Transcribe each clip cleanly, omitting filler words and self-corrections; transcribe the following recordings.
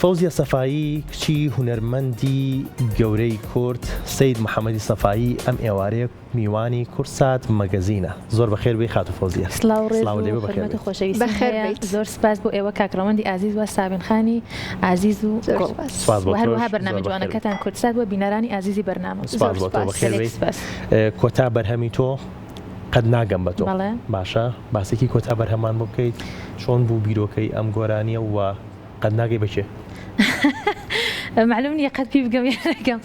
فەوزیە سەفایی کچی هونەرمەندی گەورەی کورد سەید محەمەدی سەفایی ئەم ئێوارەیە میوانی کوردسات مەگەزینە. زۆر بەخێر بێی خاتوو فەوزیە. سڵاو ڕێز سڵاو و لێبێ بەخێر حورمەت و بێیت. خۆشەویستیم بەخێر هەیە بێیت. زۆر سپاس بۆ ئێوە کاک ڕەوەندی ئازیز و سابین خانی ئازیز و زۆر گوڵ سپاس. سپاس بۆ و هەروەها تۆش بەرنامە زۆر بەخێر بێیت. جوانەکەتان کوردسات و بینەرانی ئازیزی بەرنامە. سپاس زۆر بۆ تۆ سپاس. بەخێر گەلێک بێیت. سپاس. کۆتا بەرهەمی تۆ قەت ناگەم بە تۆ بەڵێ. باشە باسێکی کۆتا بەرهەممان بۆ بکەیت چۆن بوو بیرۆکەی ئەم گۆرانیە و قەت ناگەی بە کێ؟ مەعلوم نییە قەت پێی بگەم یان نەگەم.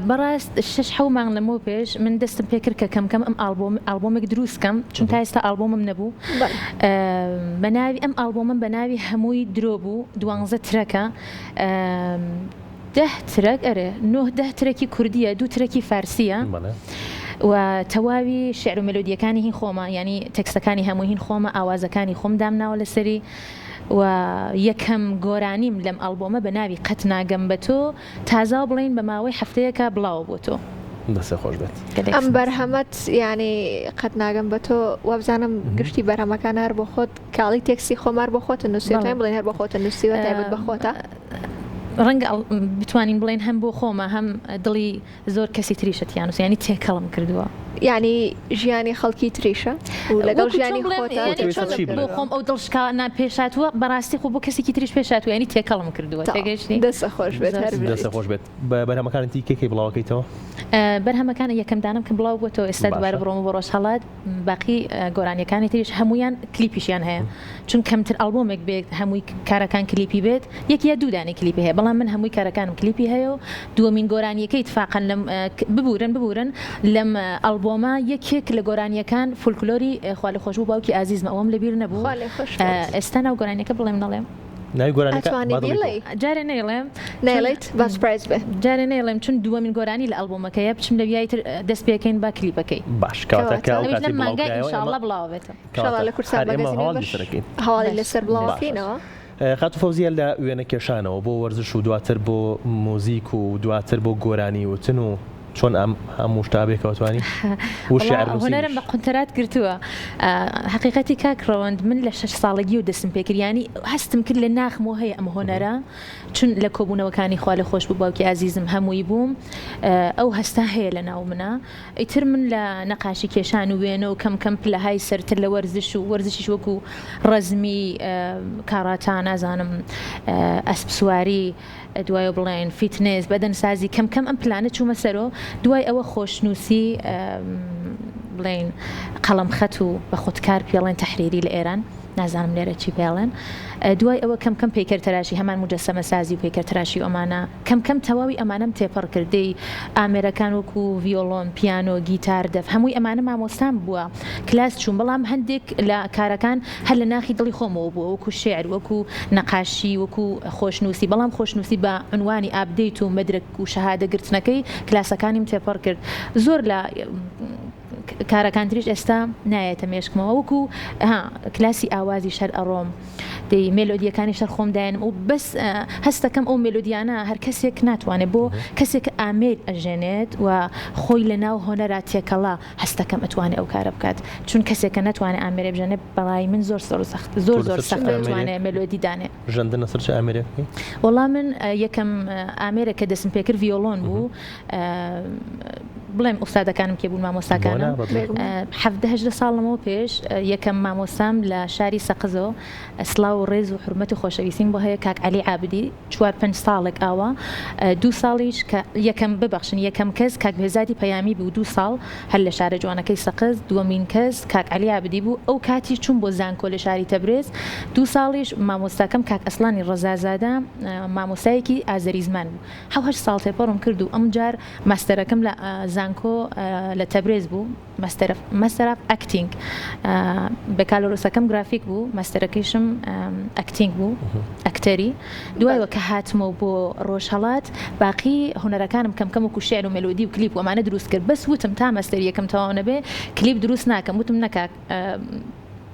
بەڕاست شەش حەو مانگ لەمەو پێش من دەستم پێ کرد کە کەم کەم ئەم ئاڵبۆم ئاڵبۆمێک دروست کەم چون تا ئێستا ئاڵبۆمم نەبوو بە ناوی ئەم ئاڵبۆمم بە ناوی هەمووی درۆ بوو دوانزە track ە دە track ئەرێ نۆه دە track ی کوردییە دوو track ی فارسییە و تەواوی شعر و مێلۆدییەکانی هین خۆمە یانی تێکستەکانی هەمووی هین خۆمە ئاوازەکانی خۆم دامناوە لەسەری و یەکەم گۆرانیم لەم ئەڵبۆمە بە ناوی قەت ناگەم بە تۆ تازاو بڵێین بە ماوەی هەفتەیەکە بڵاوە بۆ تۆ. دەستت خۆش بێت. گەلێک ئەم سپاس. بەرهەمەت یانی قەت ناگەم بە تۆ وابزانم گشتی بەرهەمەکان هەر بۆ خۆت کاڵی تێکستی خۆم هەر بۆ خۆتت نووسیوە بەڵێ. توانین بڵێین هەر بۆ خۆتت نووسیوە تایبەت بە خۆتە؟ ڕەنگە بتوانین بڵێین هەم بۆ خۆمە هەم دڵی زۆر کەسی تریشە تیا نووسیوە یانی تێکەڵم کردووە. یانی ژیانی خەڵکی تریشە و لەگەڵ وەکو چۆن ژیانی بڵێم خۆتە یانی تێکەڵ چۆن چی بۆ بڵێم؟ خۆم ئەو دڵ شکانە پێش هاتووە بەڕاستی خۆ بۆ کەسێکی تریش پێش هاتووە یانی تێکەڵم کردووە تەواو تێگەیشتی؟ دەستت خۆش بێت زۆر هەر سوپاس. دەستت بژیت. خۆش بێت. بەرهەمەکانتی کەی کەی بڵاوەکەیتەوە؟ بەرهەمەکان یەکەم دانەم کە بڵاو بووەتەوە ئێستا دووبارە باشە. بڕۆمە بۆ ڕۆژهەڵات باقی گۆرانیەکانی تریش هەموویان کلیپیشیان هەیە چون کەمتر ئەڵبۆمێک بێت هەمووی کارەکان کلیپی بێت یەک یا دوو دانەی کلیپی هەیە بەڵام من هەمووی کارەکانم کلیپی هەیە و دووەمین گۆرانیەکەی تفاقەن لەم ببورن ببورن لەم ئەڵبۆمە یەکێک لە گۆرانیەکان فولکلۆری خوالێخۆشبوو باوکی ئازیزمە ئەوەم لەبیر نەبوو خوا لێخۆش بێت. ئێستا ناو گۆرانیەکە بڵێم نەڵێم؟ ناوی گۆرانیەکە ئەتوانی با دڵی تۆ. بیڵێی. جارێ نەیڵێم چون نەیڵێیت با surprise بێ. جارێ نەیڵێم چون دووەمین گۆرانی لە ئەڵبۆمەکەیە بچم لەویای تر دەست پێکەین با کلیپەکەی. باش کەواتە کەواتە. کە ئەو ئەویش کاتەی لەم بڵاو مانگە کرایەوە ئێمە ان شاء اللە بڵاو ئەبێتەوە. شاڵا کەواتە لە کوردستان هەر ئێمە مەگەزینەوە هەواڵی بەش لەسەر ئەکەین. هەواڵی باش. لەسەر بڵاو باشە. ئەکەینەوە. خاتوو فەوزیە لە وێنەکێشانەوە بۆ وەرزش و دواتر بۆ موزیک و دواتر بۆ گۆرانی وتن و چۆن ئەم هەموو شتە بێکەوە توانی و وەڵا شیعر هونەرم نووسینیش؟ بە قونتەرات گرتووە هەقیقەتی کاک ڕەوەند من لە شەش ساڵەگیەوە دەستم پێکرد یانی هەستم کرد لە ناخمەوە هەیە ئەم هونەرە چون لە کۆبوونەوەکانی خوالێخۆشبوو باوکی ئازیزم هەمووی بووم ئەو هەستە هەیە لە ناو منە ئیتر من لە نەقاشی کێشان و وێنە و کەم کەم پلەهای سەرتر لە وەرزش و وەرزشیش وەکو ڕەزمی کاڕاتا نازانم ئەسپ سواری دوای بڵێن fitness بەدەن سازی کەم کەم ئەم پلانە چوومە سەرۆ دوای ئەوە خۆشنووسی بڵێن قەڵەم خەت و بە خودکار پێڵێن تەحریری لە ئێران نازانم لێرە چی پێڵێن دوای ئەوە کەم کەم پەیکەر تەراشی هەمان موجەسەمە سازی و پەیکەر تراشی و ئەمانە کەم کەم تەواوی ئەمانەم تێپەڕ کرد دەی ئامێرەکان وەکو ڤیۆڵۆن پیانۆ گیتار دەف هەمووی ئەمانە مامۆستام بووە کلاس چووم بەڵام هەندێک لە کارەکان هەر لە ناخی دڵی خۆمەوە بووە وەکو شیعر وەکو نەقاشی وەکو خۆشنووسی بەڵام خۆشنووسی بە عنوانی update و مەدرەک و شەهادە گرتنەکەی کلاسەکانیم تێپەڕ کرد زۆر لە کارەکان تریش ئێستا نایەتە مێشکمەوە وەکو ها کلاسی ئاوازیش هەر ئەڕۆم دەی مێلۆدیەکانیش هەر خۆم داێنم و بەس هەستەکەم ئەو مێلۆدیانە هەر کەسێک ناتوانێت بۆ کەسێک کە ئامێر ئەژێنێت و خۆی لە ناو هۆنەرا تێکەڵە هەستەکەم ئەتوانێ ئەو کارە بکات چون کەسێک کە نەتوانێ ئامێرێ بژەنێ بەڕای من زۆر زۆر سەخت زۆر تۆ زۆر لەسەر چ سەختە ئامێرێک بتوانێ مێلۆدی دانێ. ژەندن لەسەر چ ئامێرێک بکەی؟ وەڵا من یەکەم ئامێرێک کە دەستم پێکرد ڤیۆڵۆن بوو بڵێم ئوستادەکانم کێ بوون مامۆستاکانم حەڤدە هەژدە ساڵ لەمەوە پێش یەکەم مامۆستام لە شاری سەقزۆ سڵاو و ڕێز و حورمەت و خۆشەویستیم بۆ هەیە کاک عەلی عابدی چوار پێنج ساڵێک ئاوا دوو ساڵیش کە یەکەم ببەخشن یەکەم کەس کاک بێزادی پەیامی بوو دوو ساڵ هەر لە شارە جوانەکەی سەقز دووەمین کەس کاک عەلی عابدی بوو ئەو کاتیش چووم بۆ زانکۆ لە شاری تەبرێز دوو ساڵیش مامۆستاکەم کاک ئەسڵانی ڕەزازادە مامۆستایەکی ئازەری زمان بوو حەو هەشت ساڵ تێپەڕم کرد و ئەمجار ماستەرەکەم لە زانکۆ لە تەبرێز بوو master master of acting بەکالۆرۆسەکەم گرافیک بوو ماستەرەکەیشم acting بوو ئەکتەری دوایەوە کە هاتمەوە بۆ ڕۆژهەڵات باقی هونەرەکانم کەم کەم وەکو شعر و مێلۆدی و کلیپ و ئەمانە دروست کرد بەس وتم تا ماستەری یەکەم تەواو نەبێ کلیپ دروست ناکەم وتم نەکا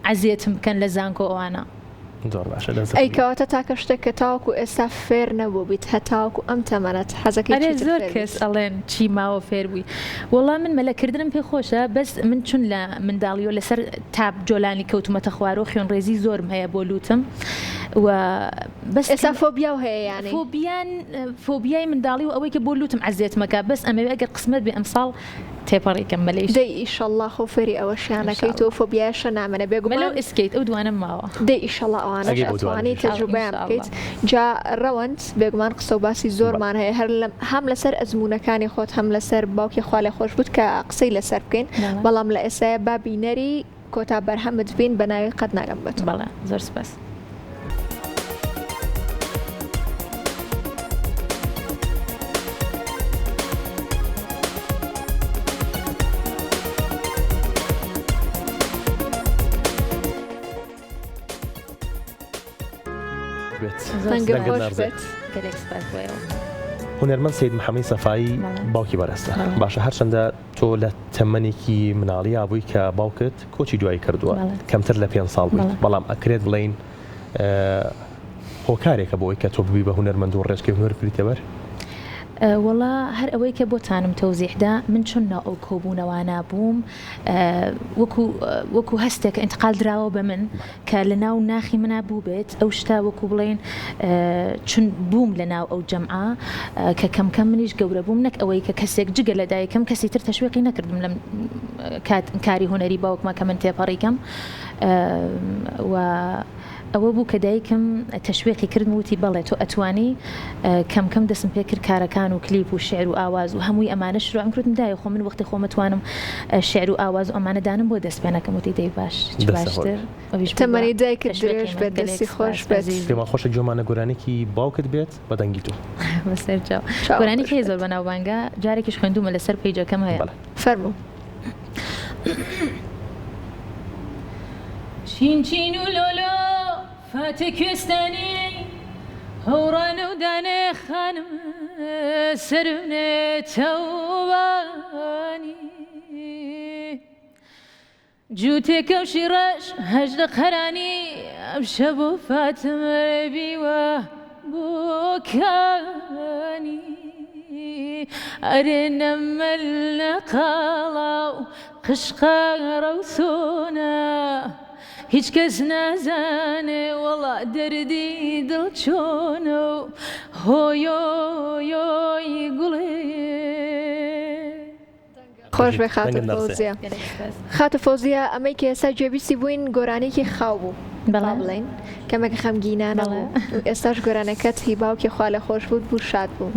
عەزێتم بکەن لە زانکۆ ئەوانە. زۆر باشە دەست ئەی کەواتە تاکە شتێک کە تاوەکو ئێستا فێر نەبووبیت هەتاوەکو ئەم تەمەنەت حەزەکەی ئەرێ چیتر زۆر فێر کەس بیت؟ ئەڵێن چی ماوە فێر بووی وەڵا من مەلەکردنم پێ خۆشە بەس من چون لە منداڵیەوە لەسەر تاپ جۆلانی کەوتومەتە خوارەوە خوێنڕێزی زۆرم هەیە بۆ لوتم و بەس ئێستا فۆبیاو هەیە یانی؟ فۆبیان فۆبیای منداڵی و ئەوەی کە بۆ لوتم عەزێتمەکا بەس ئەمەوێ ئەگەر قسمەت بێ ئەمساڵ تێپەڕی کەم مەلەیش. دەی ئیشەڵا خۆ فێری ئەوەشیان ئەکەیت و ئینشاڵڵا. فۆبیایشە نامێنێ مەلە بێگومان. و ئسکەیت ئەو دوانەم ماوە. دەی ئیشەڵا ئەوانەش ئەگەی بۆ دوانەش ئەتوانی ئیشەڵا. تەجروبەیان ئینشاڵڵا. بکەیت جا ڕەوەند بێگومان قسە و باسی بەڵێ. زۆرمان هەیە هەر لە هەم لەسەر ئەزموونەکانی خۆت هەم لەسەر باوکی خوالێخۆشبووت کە قسەی لەسەر بکەین بەڵێ. بەڵام لە ئێستایا با بینەری کۆتا بەرهەمت بین بە ناوی قەت ناگەم بە تۆ. بەڵێ زۆر سوپاس. بێت. دەنگت دەنگت خۆش نەڕزێت. بێت. گەلێک سوپاس بۆ ئێوە. هونەرمەند سەید محەمەی سەفایی باوکی بەڕێزتە. باشە هەرچەندە تۆ لە تەمەنێکی مناڵیا بووی کە باوکت کۆچی دوایی کردووە کەمتر لە پێنج ساڵ بوویت بەڵام ئەکرێت بڵێین هۆکارێکە بۆ ئەوەی کە تۆ ببی بە هونەرمەند و ڕێچکەی هونەر بگریتە بەر؟ وەڵا هەر ئەوەی کە بۆتانم تەوزیح دا من چون ناو ئەو کۆبوونەوانە بووم وەکو وەکو هەستێک ئینتقال دراوە بە من کە لە ناو ناخی منا بووبێت ئەو شتە وەکو بڵێین چون بووم لە ناو ئەو جەمعە کە کەم کەم منیش گەورە بووم نەک ئەوەی کە کەسێک جگە لە دایکم کەسی تر تەشویقی نەکردم لەم کات کاری هونەری باوکمە کە من تێپەڕی کەم و ئەوە بوو کە دایکم تەشویقی کردم وتی بەڵێ تۆ ئەتوانی کەم کەم دەسم پێ کرد کارەکان و کلیپ و شعر و ئاواز و هەمووی ئەمانە شروعم کرد وتم دایە خۆ من وەختی خۆم ئەتوانم شعر و ئاواز و ئەمانە دانم بۆ دەست پێ نەکەم وتی دەی باش چ باشتر ئەویش بوو بە تەمەنی دایکت تەشویقی درێژ من بێت گەلێک دەستی خۆش سوپاس بێت. ئەزیزم. پێمان خۆشە گوێمان لە گۆرانیەکی باوکت بێت بە دەنگی تۆ. بەسەر چاو. چاوم گۆرانیەک خۆش هەیە بێت. زۆر بەناوبانگە جارێکیش خوێندوومە لەسەر پەیجەکەم هەیە. بەڵێ. فەرموو. چین چین و لۆلۆ فاتێ کوێستانی هەوڕانە و دانێ خانم سەرم نێ تەوبانی جووتێ کەوشی ڕەش 18 قەرانی ئەمشەو بۆ فاتم بیوە بۆکانی ئەرێ نەمەل نەقاڵا و قشقاڕە و سۆنە هیچ کەس نازانێ وەڵا دەردی دڵ چۆنە و هۆیۆیۆی گوڵێ. خۆش بێ خاتوو فەوزیە. خاتوو فەوزیە ئەمەی کە ئێستا گوێبیستی بووین گۆرانیەکی خاو بوو با بڵێین کەمێک خەمگینانە بوو ئێستاش گۆرانەکەت هی باوکی خوا لە خۆش بوو بوو شاد بوو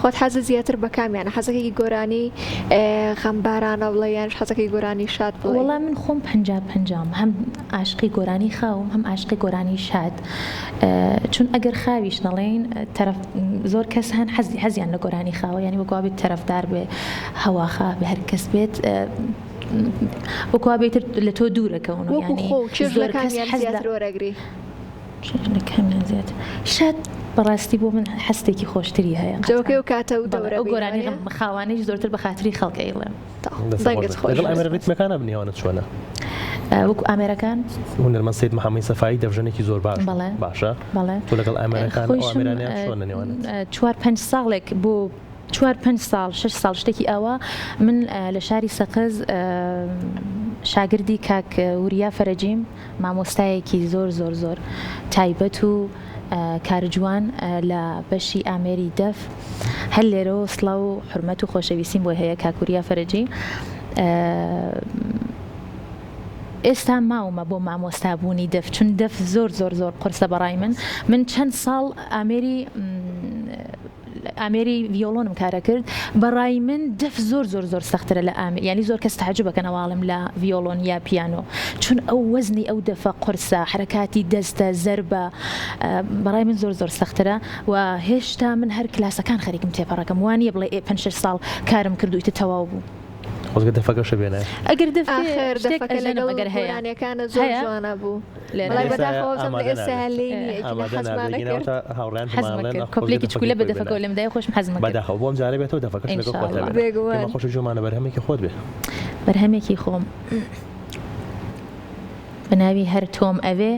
خۆت حەزت زیاتر بە کامیانە حەزەکەی گۆرانی غەمبارانە بڵێ یانش حەزەکەی گۆرانی شاد بڵێ؟ وەڵا من خۆم پەنجا پەنجام هەم عاشقی گۆرانی خاوم هەم عاشقی گۆرانی شاد چون ئەگەر خاویش نەڵێین تەرەف زۆر کەس هەن حەزی حەزیان لە گۆرانی خاوە یانی وەک وابێت تەرەفدار بێ هەواخوا بێ هەر کەس بێت وەک وابێ تر لە تۆ دوورەکەون و وەکو یانی خۆ چێژ لە زۆر کەس کامیان حەز لە زیاتر وەرەگری؟ چێژ لە کامیان زیاتر شاد بەڕاستی بۆ من حەستێکی خۆشتری هەیە جەوەکەی قەتعەن ئەو کاتە و بەڵێ دەورە ئەو بین گۆرانی وانیە؟ خاوانەیش زۆرتر بە خاتری خەڵک ئەیڵێم. دەنگت خۆش لەگەڵ ئامێرە ڕیتمەکانا بنیاوانت چۆنە؟ وەکو ئامێرەکان؟ هونەرمەند سەید محەمەی سەفایی دەفژەنێکی زۆر باش بەڵێ باشە بەڵێ تۆ لەگەڵ ئامێرەکان ئەو خۆیشم ئامێرانەیان چۆنە نێوانت؟ چوار پەنج ساڵێک بۆ چوار پەنج ساڵ شەش ساڵ شتێکی ئاوا من لە شاری سەقز شاگردی کاک وریا فەرەجیم مامۆستایەکی زۆر زۆر زۆر تایبەت و کارجوان لە بەشی ئامێری دەف هەر لێرەوە سڵاو و حورمەت و خۆشەویستیم بۆی هەیە کاک وریا فەرەجی ئێستا ماومە بۆ مامۆستا بوونی دەف چون دەف زۆر زۆر زۆر قورسە بەڕای من من چەند ساڵ ئامێری ئامێری ڤیۆڵۆنم کارە کرد بەڕای من دەف زۆر زۆر زۆر سەخترە لە ئامێر یانی زۆر کەس تەعجوب ئەکەن ئەواڵم لە ڤیۆڵۆن یا پیانۆ چون ئەو وەزنی ئەو دەفە قورسە حەرەکاتی دەستە زەربە بەڕای من زۆر زۆر سەخترە و هێشتا من هەر کلاسەکان خەریکم تێپەڕەکەم وانیە بڵێ ئێ پەنج شەش ساڵ کارم کرد و ئیتر تەواو بوو. خۆزگە دەفەکەشە بێنایە. ئەگەر دەف بێ ئاخر شتێک دەفەکە ئەژەنم لەگەڵ ئەگەر هەیە گۆرانیەکانە زۆر هەیە جوانە بوو لێرە وەڵای ئێستا بەداخەوە وابزانم لە ئامادە ئێستا نابێت لێی نییە ئیتر ئامادە حەزمان نابێت نەکرد. گەینەوەتە هاوڕێیان حەزمە پێمان ئەڵێن کرد خۆزگە کۆپلێکی دەفەکەی چکولە بە خۆی دەفەکەوە بێنایە. لێم دایە خۆشم حەزمە کرد بەداخەوە بۆ ئەم جارە بێتەوە دەفەکەش ان لەگەڵ شاء خۆتا اللە. بێنە بێگومان. پێمان خۆشە گوێمانە بەرهەمێکی خۆت بێ. بەرهەمێکی خۆم. بە ناوی هەر تۆم ئەوێ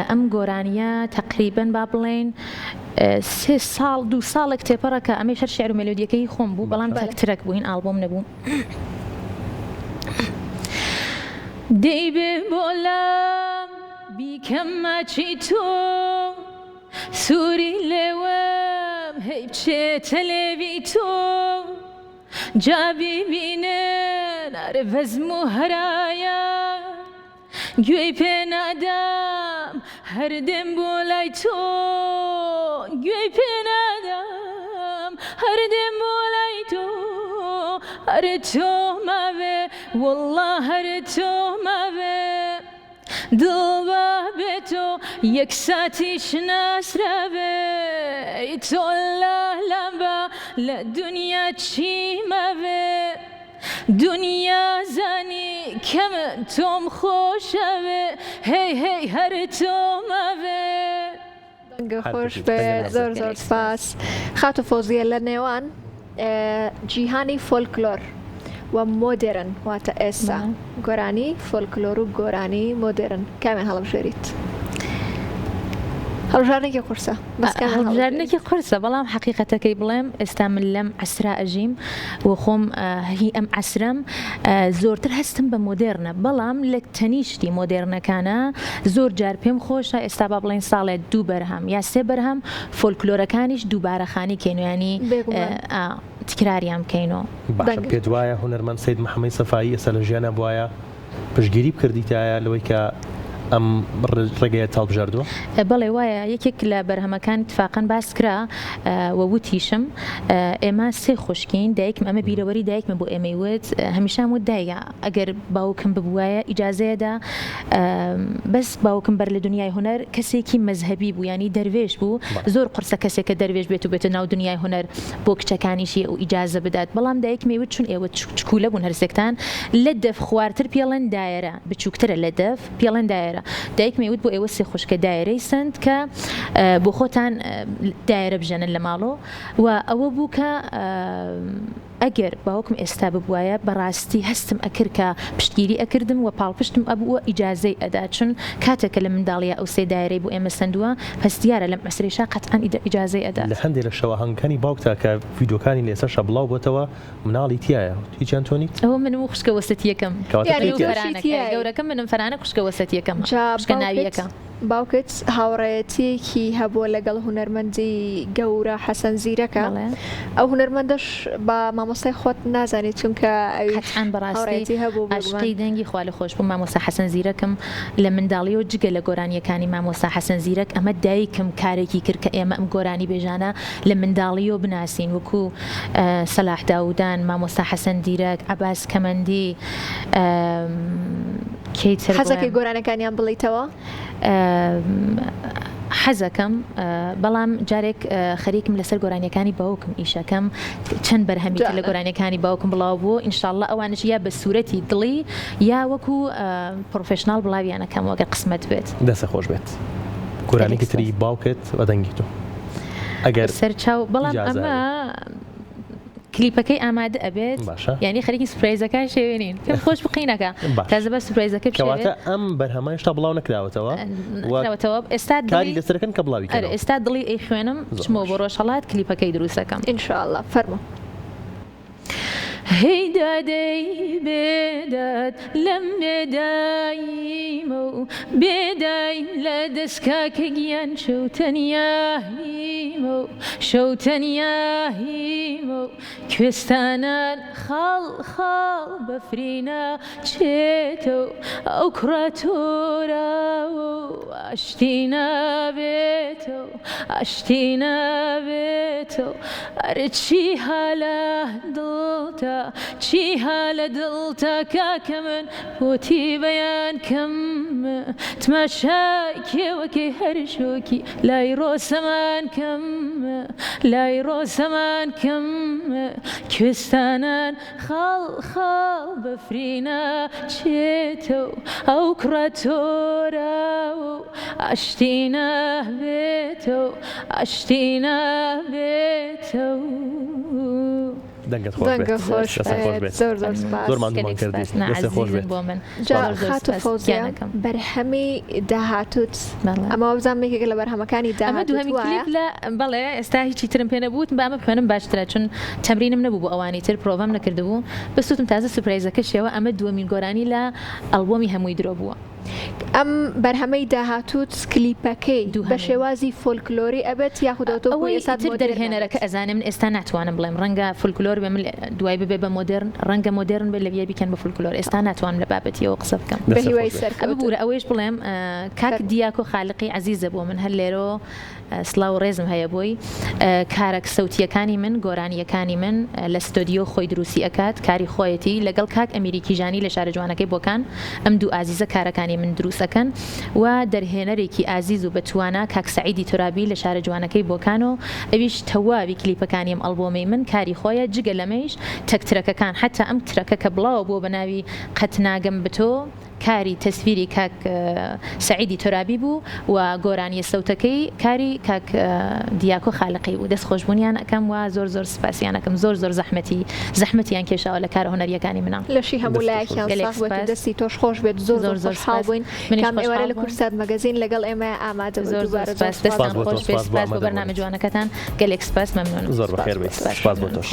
ئەم گۆرانیە تەقریبەن با بڵێین سێ ساڵ دوو ساڵێک تێپەڕە کە ئەمەیش هەر شعر و مێلۆدیەکەی خۆم بوو بەڵام تەک ترەک بووین ئاڵبۆم نەبوو. دەی بێ بۆ لام بیکەم ماچی تۆ سووری لێوم هەی بچێتە لێوی تۆ جا بیبینن ئەرێ بەزم و هەرایە گوێی پێ نادام هەر دێم بۆ لای تۆ گوێی پێ نادام هەر دێم بۆ لای تۆ هەر تۆ ماوێ وەڵڵا هەر تۆ ماوێ دڵ بە بێ تۆ یەک ساتیش ناسراوێ ئەی تۆ لە لام بە لە دونیا چی ماوێ دونیا زانی کە من تۆم خۆشەوێ هەی هەی هەر تۆم ئەوێ. دەنگت خۆش بێت زۆر زۆر سپاس. خاتوو فۆزیە لە نێوان جیهانی فۆلکلۆر و مۆدێرن واتە ئێستا گۆرانی فۆلکلۆر و گۆرانی مۆدێرن کامیان هەڵبژێریت؟ هەڵبژاردنێکی قورسە بەس کامیان هەڵبژێریت؟ هەڵبژاردنێکی قورسە بەڵام حەقیقەتەکەی بڵێم ئێستا من لەم عەسرا ئەژیم و خۆم هی ئەم عەسرەم زۆرتر هەستم بە مۆدێرنە بەڵام لە تەنیشتی مۆدێرنەکانە زۆر جار پێم خۆشە ئێستا با بڵێین ساڵێ دوو بەرهەم یا سێ بەرهەم فۆلکلۆرەکانیش دووبارە خانی کەین و یانی بێگومان. تکراریان بکەین و. باشە پێت وایە هونەرمەند سەید محەمەی سەفایی ئێستا لە ژیانا بوایە پشتگیری بکردیتایە لەوەی کە ئەم ڕێگەیەت هەڵبژاردووە؟ بەڵێ وایە، یەکێک لە بەرهەمەکان ئیتفاقەن باس کرا و وتیشم ئێمە سێ خوشکین، دایکم ئەمە بیرەوەری دایکمە بۆ ئێمەی وت، هەمیشە وت دایە ئەگەر باوکم ببوایە ئیجازەیەدا بەس باوکم بەر لە دنیای هونەر کەسێکی مەزهەبی بوو یانی دەروێش بوو، زۆر قورسە کەسێک کە دەروێش بێت و بێتە ناو دنیای هونەر بۆ کچەکانیشی ئەو ئیجازە بدات، بەڵام دایکم ئەیوت چون ئێوە چکولە بوون هەرسێکتان لە دەف خوارتر پێڵێن دایەرە بچوکترە لە دەف پێڵێن دایەرە دایکم ئەیوت بۆ ئێوە سێ خوشکە دایەرەی سەند کە بۆ خۆتان دایەرە بژەنن لە ماڵۆ و ئەوە بوو کە ئەگەر باوکم ئێستا ببوایە بەڕاستی هەستم ئەکرد کە پشتگیری ئەکردم و پاڵپشتم ئەبوو و ئیجازەی ئەدا چون کاتێک کە لە منداڵیا ئەو سێ دایەرەی بۆ ئێمە سەندووە پەس دیارە لەم عەسرەیشا قەتعەن ئیجازەی ئەدات. لە هەندێ لە شەواهەنگەکانی باوکتا کە ڤیدیۆکانی لە ئێستاشا بڵاو بۆتەوە مناڵی تیایە هیچیان تۆ نیت؟ ئەوە منم و خوشکە وەسەتیەکەم. کەواتە یانی تۆی تیایە. فەرانەک ئەرێ گەورەکەم منم فەرانەک خوشکە وەسەتیەکەمە جا خوشکە باوکت ناویەکە. باوکت هاوڕێیەتیەکی هەبووە لەگەڵ هونەرمەندی گەورە حەسەن زیرەکە بەڵێ. ئەو هونەرمەندەش بە مامۆستای خۆت نازانی چونکە ئەویش قەتعەن بەڕاستی هاوڕێیەتی هەبوو بێگومان. ئاشقی دەنگی خوالێخۆشبوو مامۆستا حەسەن زیرەکم لە منداڵیەوە جگە لە گۆرانیەکانی مامۆستا حەسەن زیرەک ئەمە دایکم کارێکی کرد کە ئێمە ئەم گۆرانیبێژانە لە منداڵیەوە بناسین وەکو سەلاح داودان، مامۆستا حەسەن دیرەک، عەباس کەمەندی، کێی تر حەزەکەی بڵێم؟ گۆرانیەکانیان بڵێیتەوە؟ حەزەکەم بەڵام جارێک خەریکم لەسەر گۆرانیەکانی باوکم ئیشەکەم چەند بەرهەمی تر لە گۆرانیەکانی باوکم بڵاو بوو ئینشاءاللە ئەوانش یا بە سورەتی دڵی یا وەکو پڕۆفێشناڵ بڵاویان ئەکەمەوە گەر قسمەت بێت. دەستت خۆش بێت گۆرانیەکی تری باوکت بە دەنگی تۆ ئەگەر سەرچاو بەڵام ئەمە کلیپەکەی ئامادە ئەبێت باشە یعنی خەریکی سوپرایزەکان شێوێنین پێم خۆش بقینەکە تازە بە سوپرایزەکە کەواتە ئەم بەرهەمە هێشتا بڵاو نەکراوەتەوە نەکراوەتەوە ئێستا کاری لەسەرەکەن کە بڵاوی کەنەوە ئێستا دڵی ئەی خوێنم چمەوە بۆ ڕۆژهەڵات کلیپەکەی دروستەکەم ئینشاءاللە فەرموو. هەی دادەی بێداد لەم بێداییمە و بێدایم لە دەست کاکە گیان شەو تەنیاییمە و شەو تەنیاییمە و کوێستانان خاڵ خاڵ بەفرینە چێتە و ئەو کوڕە تۆراوە و ئاشتی نابێتە و ئاشتی نابێتە و ئەرێ چی ها لە دڵتا چی ها لە دڵتا کاکە من بۆتی بەیان کەم تماشای کێوەکەی هەر شۆکی لای ڕۆسەمان کەم لای ڕۆسەمان کەم کوێستانان خاڵ خاڵ بەفرینە چێتە و ئەو کوڕە تۆراوە و ئاشتی نابێتە و ئاشتی نابێتە و. دەنگت خۆش بێت. دەنگت خۆش دەستت خۆش بێت. بێت. زۆر زۆر سپاس. زۆر ماندوومان گەلێک کردی. سپاس. نا دەستت خۆش عەزیزن بێت. بۆ من. جا زۆر زۆر خاتوو سپاس. فەوزیە گیانەکەم. بەرهەمی داهاتووت بەڵێ. ئەمە وابزانم یەکێکە لە بەرهەمەکانی ئەمە داهاتووت دووهەمین وایە؟ کلیپ لە بەڵێ ئێستا هیچی ترم پێ نەبوو وتم با ئەمە بخوێنم باشترە چون تەمرینم نەبوو بۆ ئەوانی تر پرۆڤەم نەکردبوو بەس وتم تازە surprise ەکەشیەوە ئەمە دووەمین گۆرانی لە ئەلبۆمی هەمووی درۆ بووە. ئەم بەرهەمەی داهاتووت کلیپەکەی بە دووهەمین. شێوازی فۆلکلۆری ئەبێت یاخود ئەوە تۆ ئەوەی ئێستا ئیتر مۆدێرن دەرهێنەرەکە ئەبێت؟ ئەزانێ من ئێستا ناتوانم بڵێم ڕەنگە فولکلۆر بێ من دوای ببێ بە مۆدێرن ڕەنگە مۆدێرن بێ لەویە بیکەن بە فولکلۆر ئێستا ناتوانم لە بابەتیەوە قسە بکەم. بە دەستت هیوای خۆش بێت. سەرکەوتن. ببورە ئەوەیش بڵێم کاک فەرموو. دیاکۆ خالقی عەزیزە بۆ من هەر لێرەوە سڵاو و ڕێزم هەیە بۆی کارە سەوتییەکانی من گۆرانییەکانی من لە ستۆدیۆ خۆی دروستی ئەکات کاری خۆیەتی لەگەڵ کاک ئەمیری کیژانی لە شارە جوانەکەی بۆکان ئەم دوو ئازیزە کارەکانی من دروست ئەکەن و دەرهێنەرێکی ئازیز و بەتوانا کاک سەعیدی تورابی لە شارە جوانەکەی بۆکان و ئەویش تەواوی کلیپەکانی ئەم ئەڵبۆمەی من کاری خۆیە جگە لەمەیش تەک track ەکان حەتا ئەم track ە کە بڵاوە بووە بە ناوی قەت ناگەم بتۆ کاری تەسویری کاک سەعیدی تۆرابی بوو و گۆرانیە سەوتەکەی کاری کاک دیاکۆ خالقی بوو دەست خۆشبوونیان ئەکەم و زۆر زۆر سپاسیان ئەکەم زۆر زۆر زەحمەتی زەحمەتیان کێشاوە لە کارە هونەریەکانی منا. لەشی هەموو دەستت لایەکیان خۆش گەلێک ساغ بێت و سپاس. دەستی تۆش خۆش بێت زۆر زۆر زۆر زۆر خۆشحاڵ سپاس. بووین منیش کام ئێوارە خۆشحاڵ لە بووم. کوردسات مەگەزین لەگەڵ ئێمە ئامادە بوویت زۆر زۆر دووبارە زۆر سپاس سپاس دەستتان سپاس بۆ تۆ خۆش بێت سپاس بۆ سپاس بۆ ئامادەبوونت. بەرنامە جوانەکەتان گەلێک سپاس مەمنونم. زۆر سپاس بەخێر بۆ بێیت تۆش. سپاس بۆ مەمنونم. تۆش.